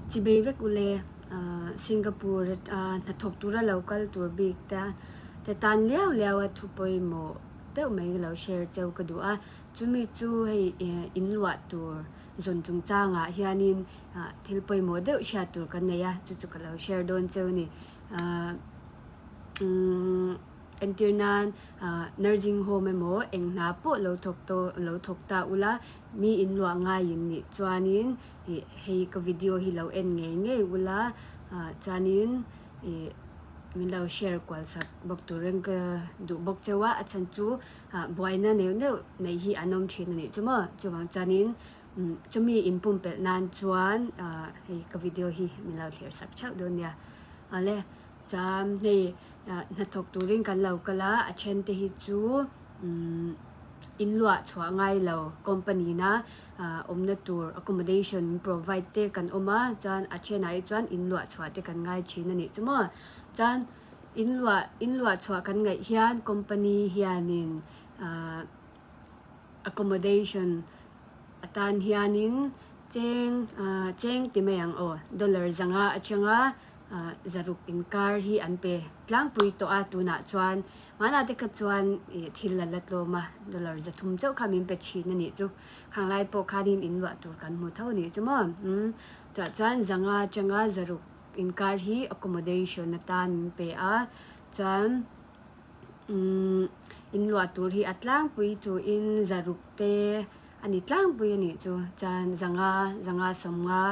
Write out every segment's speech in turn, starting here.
Chibei vek ule Singapore a hnathawk tura lo kal tur bik te te tan liau liau a thu pawimawh deuh mai ka lo share cheu ka duh a. Chumi chu hei in luah tur zawn chungchangah hianin thil pawimawh deuh hriat tur kan nei a, chu chu ka lo share dawn cheu a ni. Entir nan nursing home emaw eng hna pawh lo thawk tawh lo thawk ta ula mi in luah ngai in nih chuanin ih hei ka video hi lo en ngei ngei ula chuanin ih min lo share kual sak bawk turin ka duh bawk cheu a, a chhan chu buaina neuh neuh neih hi an awm thin a nih chu maw chuvang chuanin chumi inpumpelh nan chuan hei ka video hi min lo thlir sak theuh dawn nia awle. Chuan hei hnathawk turin kan lo kal a, a then te hi chu umm in luah chhuah ngai lo company na awmna tur accommodation min provide te kan awm a, chuan a thenah hi chuan in luah chhuah te kan ngai thin a nih chu maw. Chuan in luah in luah chhuah kan ngaih hian company hianin ahh accommodation atan hianin cheng ahh cheng ti mai ang aw dollar zanga atanga Zaruk inkar hi an pe tlangpui tawh a, tunah chuan hmanah te kha chuan ih thil a la tlawm a, dollar 300 chauh kha min pe thin a nih chu. Khang lai pawh khanin in luah tur kan hmu tho a nih chu maw. Umm tunah chuan zanga atanga zaruk inkar hi accommodation atan min pe a, chuan umm in luah tur hi a tlangpui tuin zaruk te A ni tlangpui a nih chu. Chuan zanga, zanga sawmnga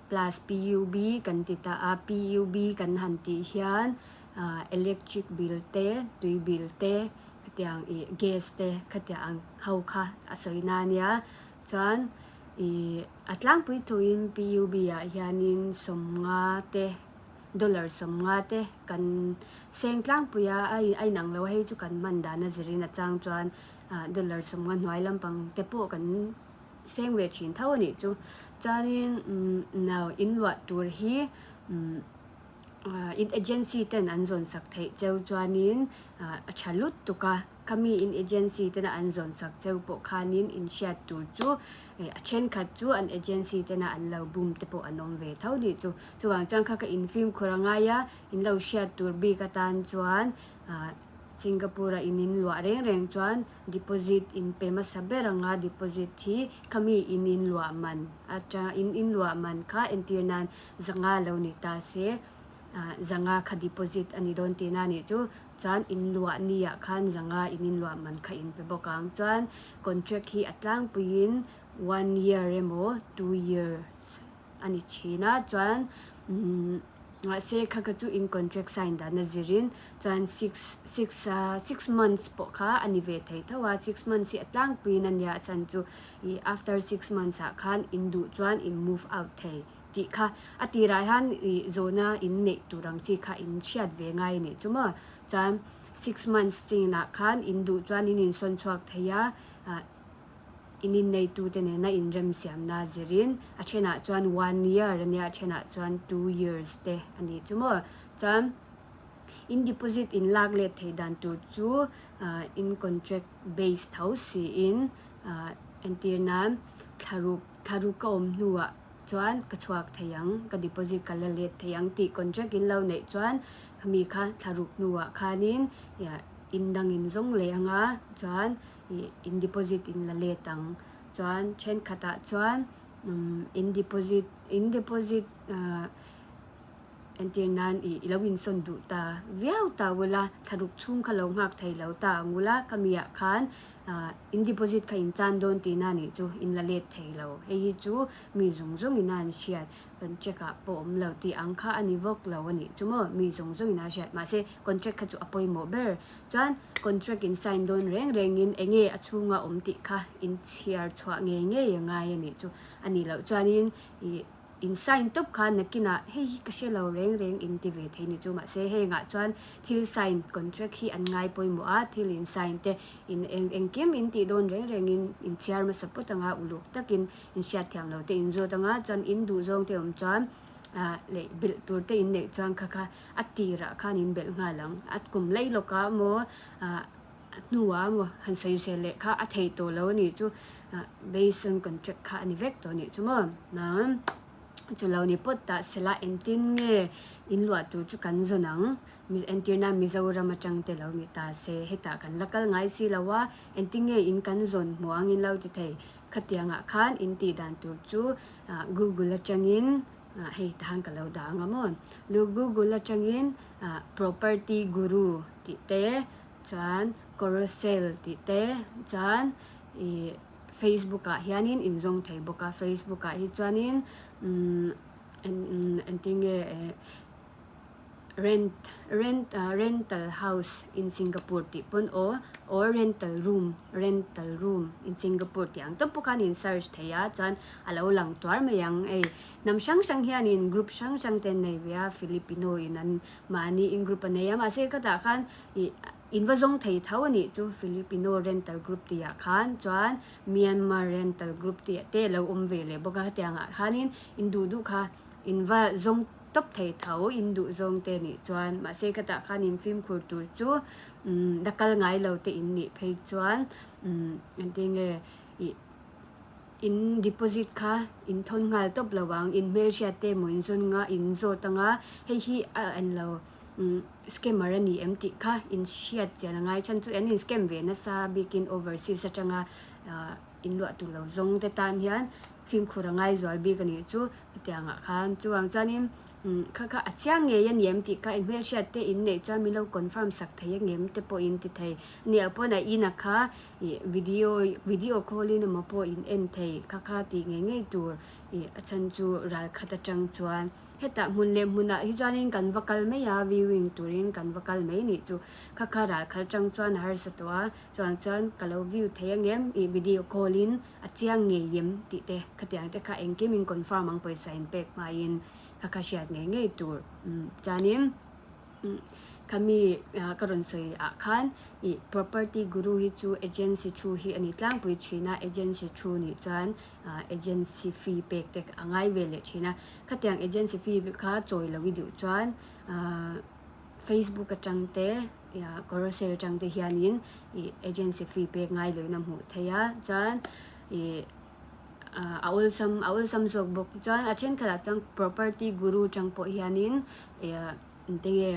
plus PUB kan ti ta a, PUB kan han tih hian ah electric bill te, tui bill te, khatiang ih gas te khatiang ang ho kha a sawi na ania. Chuan ih a tlangpui thuin PUB ah hianin sawmnga te dollar sawmnga te kan seng tlangpui a, a inang lo a hei chu kan hman dan a zirin a chang chuan ah dollar sawmnga hnuai lampang te pawh kan seng ve thin tho a nih chu chuanin umm nau in luah tur hi umm ah in agency ten an zawn sak theih cheu chuanin ah a tha lut tuk a khami in agency tena an zawn sak cheu pawh khanin in hriat tur chu eh a thenkhat chu an agency tena an lo bum te pawh an awm ve tho nih chu chuvang chuan kha ka in fimkhur a ngai a in lo hriat tur bik atan chuan ah. Singapore a in in luah reng reng chuan deposit in pe hmasa ber ang a, deposit hi khami in in luah man atang in in luah man kha entir nan zanga lo ni ta se ah zanga kha deposit a ni dawn tihna a nih chu chuan in luah ni ah khan zanga in in luah man kha in pe bawk ang chuan contract hi a tlangpuiin one year emaw two years a ni thin a chuan umm mahse kha kha chu in contract sign dan a zirin chuan six six ah six months pawh kha a ni ve thei tho a six months hi a tlangpuiin a nia a chhan chu ih after six months ah khan in duh chuan in move out thei tih kha a tirah hian ih zawhna in neih tur ang chi kha in hriat ve ngai a nih chu maw chuan six months chinah khan in duh chuan in insawn chhuak thei a ah. In inneitute nena inremsiamna zirin a thenah chuan one year a nia, a thenah chuan two years te a ni chu maw. Chuan in deposit in lak let theih dan tur chu in contract base tho siin entir nan thlaruk thlaruk ka awm hnuah chuan ka chhuak thei ang, ka deposit ka la let thei ang tih contract in lo neih chuan khami kha thlaruk hnuah khanin in dangin zawng leh anga chuan ih in deposit in la let ang chuan thenkhatah chuan umm in deposit in deposit ahh entir nan ih ilo insawn duh ta viau ta ula thlaruk chhung kha lo nghak thei lo ta ang ula ka miah khan ahh in deposit kha in chan dawn tihna nih chu in la let thei lo hei hi chu mi zawng zawng in a an hriat contract ah pawh awm lo tih ang kha a ni vawk lo a nih chu maw mi zawng zawng in a hriat mahse contract kha chu a pawimawh ber Chuan contract in sign dawn reng rengin eng nge a chhunga awm tih kha in chhiar chhuah ngei ngei a ngai a nih chu. A nih loh chuanin ih in sign tawp kha nakinah hei hi ka hre lo reng reng in ti ve thei ni chu. Mahse hengah chuan thil sign contract hi an ngai pawimawh a, thil in sign te in eng engkim in tih dawn reng rengin in chhiar hmasa pawt anga uluk takin in hriatthiam lo te in zawt anga chuan in duhzawng te awm chuan ah leh belh tur te in neih chuan kha kha a tirah khan in belh nghal ang a kum lei lawkah maw ah a hnuah maw han sawi zel leh kha a thei tawh lo a nih chu ah based on contract kha a ni vek tawh a nih chu maw. Chu lo ni pawt ta sela engtin nge in luah tur chu kan zawn ang? Entirna Mizoram atang te lo ni ta se hetah kan la kal ngai si lo a, engtin nge in kan zawn hmuh ang in lo ti thei? Khatiangah khan in tih dan tur chu Google atangin hei tahan ka lo dah ang a maw? Google atangin property guru tih te chuan carousel tih te chuan ih Facebook ah hianin in zawng thei bawk a, Facebook ah hi chuanin umm engtin nge eh rent rent ah rental house in Singapore tih pawn aw or rental room rental room in Singapore tih ang tawp pawh khan in search thei a chuan a lo lang tuar mai ang hei hnam hrang hrang hianin group hrang hrang te an nei ve a Filipino in an mahni in group a nei a mahse khatah khan ih In va zawng thei tho a nih chu Filipino rental group tih ah khan chuan Myanmar rental group tih te a lo awm ve leh bawk a hetiang ah khanin in duh duh kha in va zawng tawp thei tho in duh zawng te nih chuan mahse khatah khan in fimkhur tur chu umm la kal ngai lo te in nih phei chuan umm engtin nge ih in deposit kha in thawn nghal tawp lo ang in hmelhriat te emaw in zawn nga in zawt anga hei hi a en lo. Umm scammer a ni em tih kha in hriat chian a ngai chhan chu an in scam ve nasa bikin overseas atanga ah in luah tur lo zawng te tan hian fimkhur a ngai zual bik a nih chu hetiang ah khan chuvang chuanin umm kha kha a chiang ngei a ni em tih kha in hmelhriat te in neih chuan min lo confirm sak thei ang em te pawh in ti thei nia pawn a in a kha ih video video call in emaw pawh in en thei kha kha tih ngei ngei tur ih a chhan chu ral khat atang chuan. Hetah hmun leh hmunah hi chuanin kan va kal mai a, viewing turin kan va kal mai nih chu. Kha kha ral khalh chang chuan a harsa tawh a, chuan chuan ka lo view thei angem ih video call in a chiang ngei em tih te khatiang te kha engkim in confirm ang pawisa in pek hmain kha kha hriat ngei ngei tur umm chuanin. Khami ka rawn sawi ah khan ih property guru hi chu agency thu hi a ni tlangpui thin a, agency thu nih chuan agency fee pek te a ngai ve leh thin a, khatiang agency fee kha chawi lo i duh chuan facebook atang te carousel atang te hianin ih agency fee pek ngai loin a hmuh theih a chuan ih. A awlsam a awlsam zawk bawk chuan a thenkhatah chuan property guru chang pawh hianin ih engte nge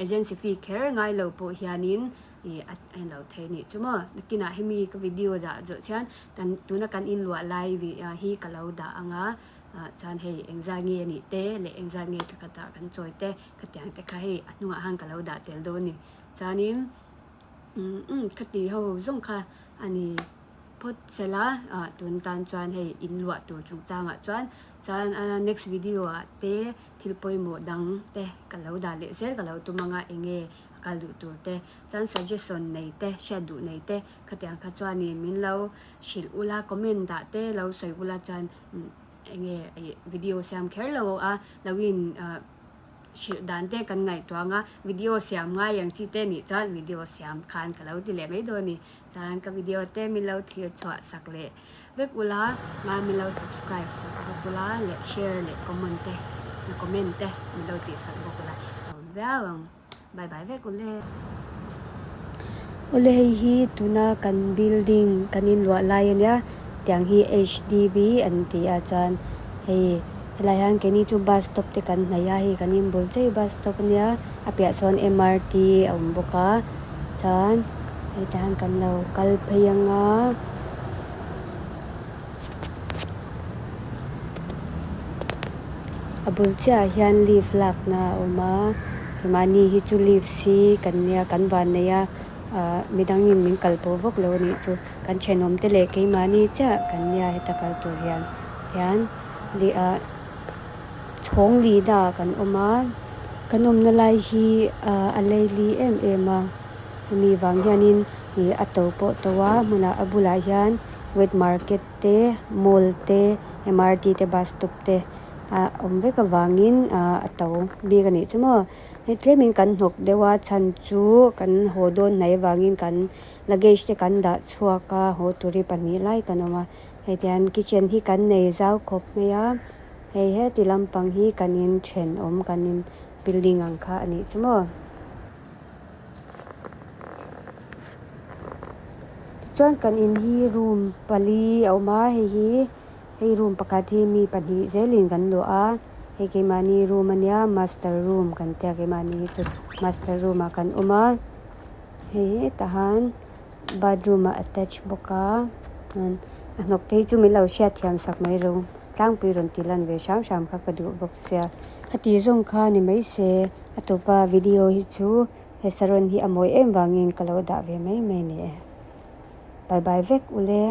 agency fee kher ngai lo pawh hianin ih a en lo thei anih chu maw nakinah hemi ka video dah zawh chian kan tuna kan inluah lai hi ka lo dah ang a ah chuan hei engzat nge anih te leh engzat nge thakhatah kan chawi te khatiang te kha hei a hnungah khan ka lo dah tel dawn a ni chuanin umm khati ho zawng kha a ni. Phawt sela ah tun tan chuan hei in luah tur chungchangah chuan chuan a next video ah te thil pawimawh dang te ka lo dah leh zel ka lo tum anga eng nge a kal duh tur te chuan suggestion nei te hriat duh nei te khatiang kha chuanin min lo hrilh ula comment dah te lo sawi ula chuan eng nge ih video siam kher lo a lo in ah. Hrilh dan te kan ngaihtuah anga video siam ngai ang chi te nih chuan video siam khan ka lo ti leh mai dawn a ni. Chuan ka video te min lo thlir chhuah sak leh vek ula nga min lo subscribe sak bawk ula leh share leh comment te comment te min lo tih sak bawk ula a awm viau ang. Bye bye vek ule. Awle hei hi tuna kan building kan inluah lai a nia tiang hi HDB an ti a chuan hei helai hian keini chu bus stop te kan hnaih a hei kan inbul chiah hi bus stop a nia a piah sawn MRT a awm bawk a chuan hetah hian kan lo kal phei ang a. A bul chiah ah hian leave lakna a awm a mahni hi chu leave si kan nia kan van nei a ahh midangin min kal pawh vak lo a nih chu kan thenawm te leh keimahni chiah kan nia heta kal tur hian tihian leh ah chhawng lihna ah kan awm a kan awmna lai hi ahh a leili em em a hemi vang hianin ih a to pawh to a hmunah a bulah hian. Wet market te mall te MRT te bus stop te a awm vek avangin ahh a to bik a nih chu maw hei tlemin kan hnawk deuh a chhan chu kan haw dawn hnai avangin kan luggage te kan dah chhuak a haw turi pahnih lai kan awm a hei tihian kitchen hi kan nei zau khawp mai a hei heti lampang hi kan in thenawm kan in building ang kha a nih chu maw. Tichuan kan in hi room pali a awm a hei hi Hei room pakhat hi mi pahnih zelin kan luah a, hei keimahni room ania master room kan tia keimahni hi chu master room ah kan awm a, hei hetah han bathroom ah attach bawk a chuan a hnawk te hi chu min lo hriatthiam sak mai ro tlangpui rawn tih lan ve hram hram kha ka duh bawk sia. Heti zawng kha ni mai se a tawpa video hi chu he saron hi a mawi em vangin ka lo dah ve mai mai a ni e. Bye bye vek ule.